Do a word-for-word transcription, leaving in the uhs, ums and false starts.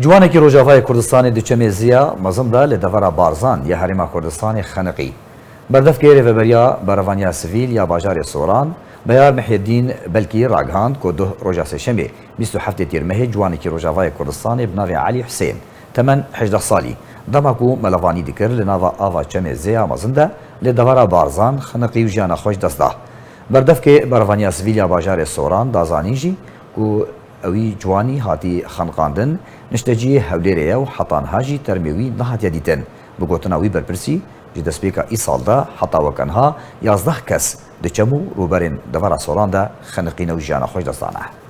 Ciwanekî Rojavayê Kurdistanê di çemê Ziya Mezin de li devera Barzan ya Herêma Kurdistanê xeniqî. Berdevkê Rêveberiya Berevaniya Sivîl ya bajarê Soran, Beyar Mihyedîn Belkî ragihand ku duh roja Sêşemê bîst û heftê Tîrmehê ciwanekî Rojavayê Kurdistanê bi navê Elî Husên, temen hejdeh salî, dema ku melevanî dikir li nava ava çemê Ziya Mezin de li devera Barzan xeniqî û jiyana xwe ji dest da. Berdevkê Berevaniya Sivîl ya bajarê Soran da zanîn jî ku ewî ciwanî hatî xeniqandin, nişteciyê Hewlêrê ye û heta niha jî termê wî nehatiye dîtin. Bi gotina wî berpirsî, ji destpêka îsal de heta weke niha yazdeh kes di çem û rûberên devera Soran de xeniqîne û jiyana xwe ji dest dane.